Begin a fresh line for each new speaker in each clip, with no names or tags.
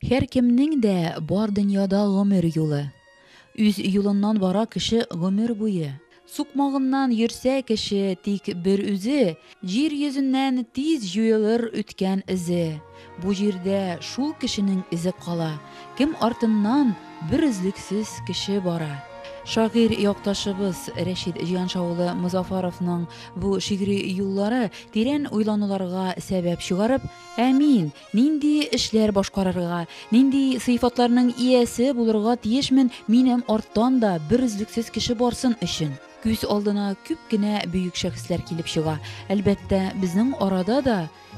Һәркемнең дә бар дөньяда гомер юлы. Үз юлыннан бара кеше гомер буе. Сукмагыннан йөрсә кеше тик бер үзе, Җир йөзеннән тиз җуелыр үткән эзе. Бу җирдә шул кешенең эзе кала, Кем артыннан берөзлексез кеше бара. Шагыйрь якташыбыз Рәшит Җиһанша улы Мозафаровның бу шигъри юллары тирән уйлануларга сәбәп чыгарып, Ә мин нинди эшләр башкарырга, нинди сыйфатларның иясе булырга тиешмен минем арттан да берөзлексез кеше барсын өчен? Күз алдына күп кенә бөек шәхесләр килеп чыга. Әлбәттә, безнең арада да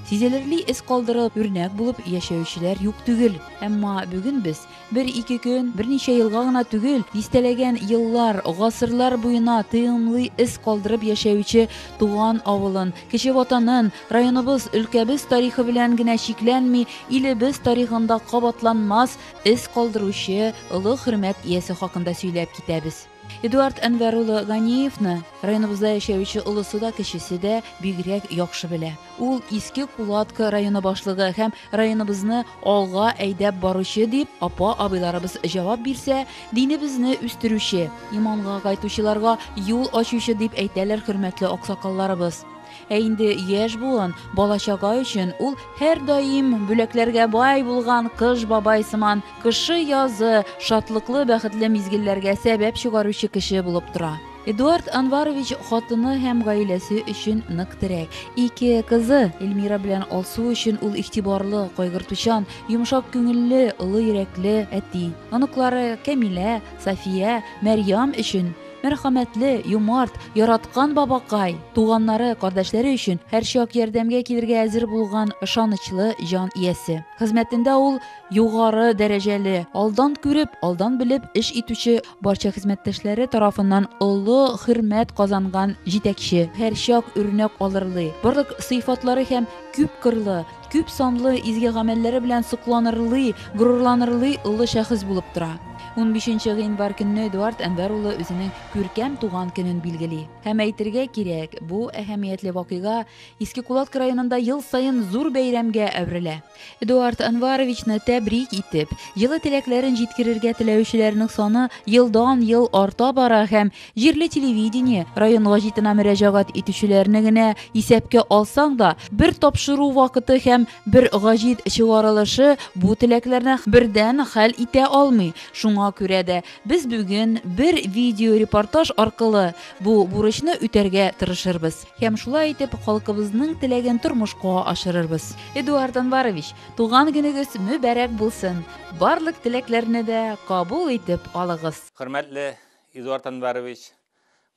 сизелерли эз калдырып, үрнәк булып яшәүчеләр юк түгел. Әмма бүген без бер-ике көн, берничә елга гына түгел, дистәләгән еллар, гасырлар буена тыелмый эз калдырып яшәүче туган авылын, кече ватанын, районыбыз, өлкәбез тарихы белән генә чикләнми, илебез тарихында кабатланмас эз калдыручы олы хөрмәт иясе хакында сөйләп китәбез. Эдуард Әнвәр улы Ганиевны районыбызда яшәүче олысы да, кечесе дә бигрәк яхшы белә. Ул Иске Кулатка районы башлыгы һәм районыбызны алга әйдәп баручы дип апа-абыйларыбыз җавап бирсә, динебезне үстерүче, иманга кайтучыларга юл ачучы дип әйтәләр хөрмәтле аксакалларыбыз. Ә инде яшь буын, бала-чага өчен ул һәрдаим бүләкләргә бай булган Кыш бабай сыман кышы-язы шатлыклы, бәхетле мизгелләргә сәбәп чыгаручы кеше булып тора. Эдуард Анварович хатыны һәм гаиләсе өчен нык терәк. Ике кызы, Эльмира белән Алсу өчен ул игътибарлы, кайгыртучан, йомшак күңелле, олы йөрәкле әти. Оныклары Кәмилә, София, Мәрьям өчен Мәрхәмәтле, юмарт, яраткан бабакай, туганнары, кардәшләре өчен һәрчак ярдәмгә килергә әзер булган ышанычлы җан иясе. Хезмәтендә ул югары дәрәҗәле, алдан күреп, алдан белеп эш итүче, барча хезмәттәшләре тарафыннан олы хөрмәт казанган җитәкче, һәрчак үрнәк алырлый, барлык сыйфатлары һәм күпкырлы, күп санлы изге гамәлләре белән сокланырлый, горурланырлый олы шәхес булып тора. Унбишенче гыйнвар көнне Эдуард Әнвәр улы үзенең күркәм туган көнен билгели. Һәм әйтергә кирәк, бу әһәмиятле вакыйга Иске Кулатка районында ел саен зур бәйрәмгә әверелә. Эдуард Әнваровичны тәбрик итеп, җылы теләкләрен җиткерергә теләүчеләрнең саны елдан-ел арта бара һәм Җирле телевидение, район гәҗитенә мөрәҗәгать итүчеләрне генә исәпкә алсаң да, бер тапшыру вакыты һәм бер гәҗит чыгарылышы бу теләкләрне бердән хәл итә алмый. Шуңа күрә дә без бүген бер видеорепортаж аркылы бу бурычны үтәргә тырышырбыз һәм шулай итеп халкыбызның теләген тормышка ашырырбыз. Эдуард Анварович, туган көнегез мөбарәк булсын! Барлык теләкләрне дә кабул итеп алыгыз!
Хөрмәтле Эдуард Әнвәрович,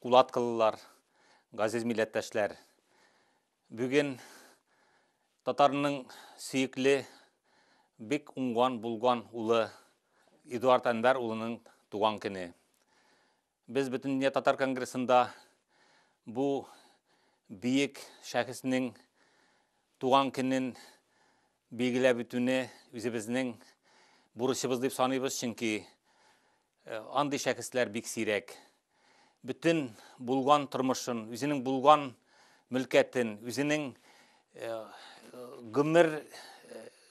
кулаткылылар, газиз милләттәшләр! Бүген татарның сөекле, бик уңган, булган улы Эдуард Әнвәр улының туган көне. Без Бөтендөнья татар конгрессында бу бөек шәхеснең туган көнен билгеләп үтүне үзебезнең бурычыбыз дип саныйбыз, чөнки андый шәхесләр бик сирәк. Бөтен булган тормышын, үзенең булган мөлкәтен, үзенең гомер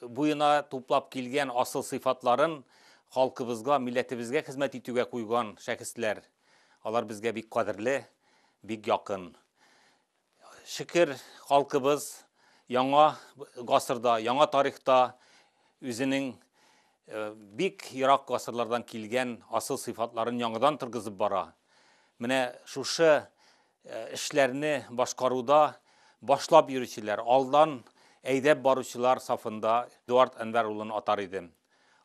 буена туплап килгән асыл сыйфатларын халкыбызга, милләтебезгә хезмәт итүгә куйган шәхесләр. Алар безгә бик кадерле, бик якын. Шөкер, халкыбыз яңа гасырда, яңа тарихта үзенең э, бик ерак гасырлардан килгән асыл сыйфатларын яңадан торгызып бара. Менә шушы э, эшләрне башкаруда башлап йөрүчеләр, алдан әйдәп баручылар сафында Эдуард Әнвәр улын атар идем.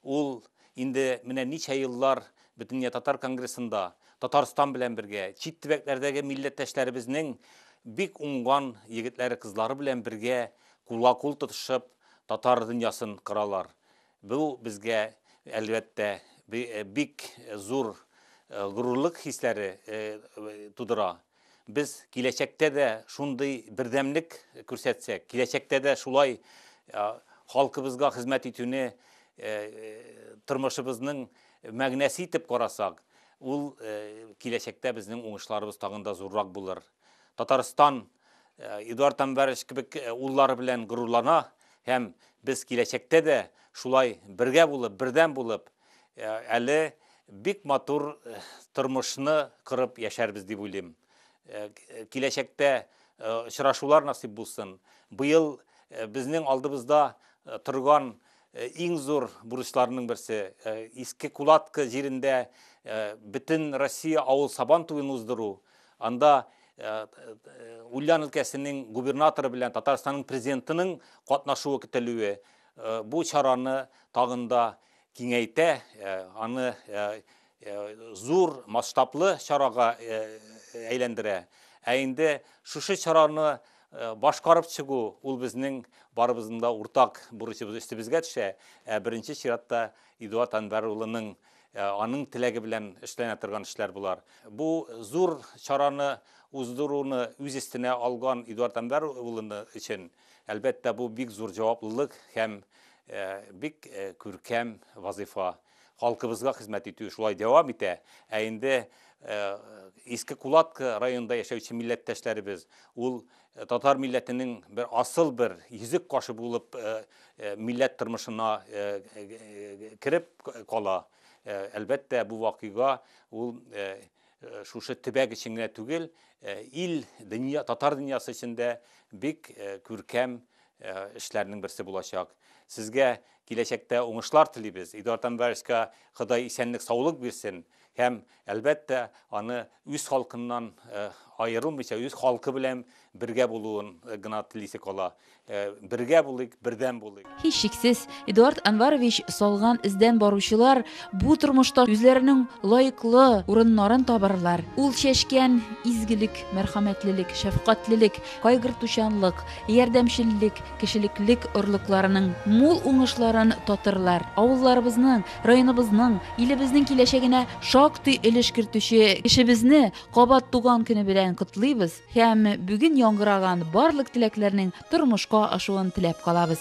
Ул инде менә ничә еллар Бөтендөнья татар конгрессында Татарстан белән бергә, чит төбәкләрдәге милләттәшләребезнең бик уңган егетләре-кызлары белән бергә кулга-кул тотышып татар дөньясын коралар. Бу безгә, әлбәттә, бик зур горурлык хисләре тудыра. Без киләчәктә дә шундый бердәмлек күрсәтсәк, киләчәктә дә шулай халкыбызга хезмәт итүне тормышыбызның мәгънәсе итеп карасак, ул киләчәктә безнең уңышларыбыз тагын да зуррак булыр. Татарстан Эдуард Әнвәрович кебек уллары белән горурлана Һәм без киләчәктә дә шулай бергә булып, бердәм булып, әле бик матур тормышны корып яшәрбез дип уйлыйм. Киләчәктә очрашулар насыйп булсын. Быел безнең алдыбызда торган иң зур бурычларның берсе Иске Кулатка җирендә бөтен Россия авыл сабан туен уздыру. Анда Ульян өлкәсенең губернаторы белән Татарстанның президентының катнашуы көтелүе бу чараны тагын да киңәйтә, аны зур масштаблы чарага әйләндерә. Ә инде шушы чараны башкарып чыгу ул безнең барыбызның да уртак бурычыбыз өстебезгә төшә. Ә беренче чиратта Эдуард Әнвәр улының аның теләге белән эшләнә торган эшләр болар. Бу зур чараны уздыруны үз өстенә алган Эдуард Әнвәр улы өчен, әлбәттә, бу бик зур җаваплылык һәм бик күркәм вазифа. Халкыбызга хезмәт итү шулай дәвам итә. Ә инде Иске Кулатка районында яшәүче милләттәшләребез, ул татар милләтенең бер асыл бер йөзек кашы булып милләт тормышына кереп кала. Әлбәттә, бу вакыйга ул шушы төбәк өчен генә түгел, ил, дөнья, татар дөньясы өчен дә бик күркәм эшләрнең берсе булачак. Сезгә киләчәктә уңышлар телибез. Эдуард Әнвәровичка Ходай исәнлек, саулык бирсен һәм, әлбәттә, аны үз халкыннан аерылмыйча, үз халкы белән бергә булуын гына телисе кала. Бергә булыйк, бердәм булыйк.
Һичшиксез, Эдуард Әнвәрович салган эздән баручылар бу тормышта үзләренең лаеклы урыннарын табарлар. Ул чәчкән изгелек, мәрхәмәтлелек, шәфкатьлелек, кайгыртучанлык, ярдәмчеллек, кешелеклек орлыкларының мул уңышларын татырлар. Авылларыбызның, районыбызның, илебезнең киләчәгенә шактый өлеш кертүче кешебезне кабат туган көне белән котлыйбыз һәм бүген яңгыраган барлык теләкләрнең тормышка ашуын теләп калабыз.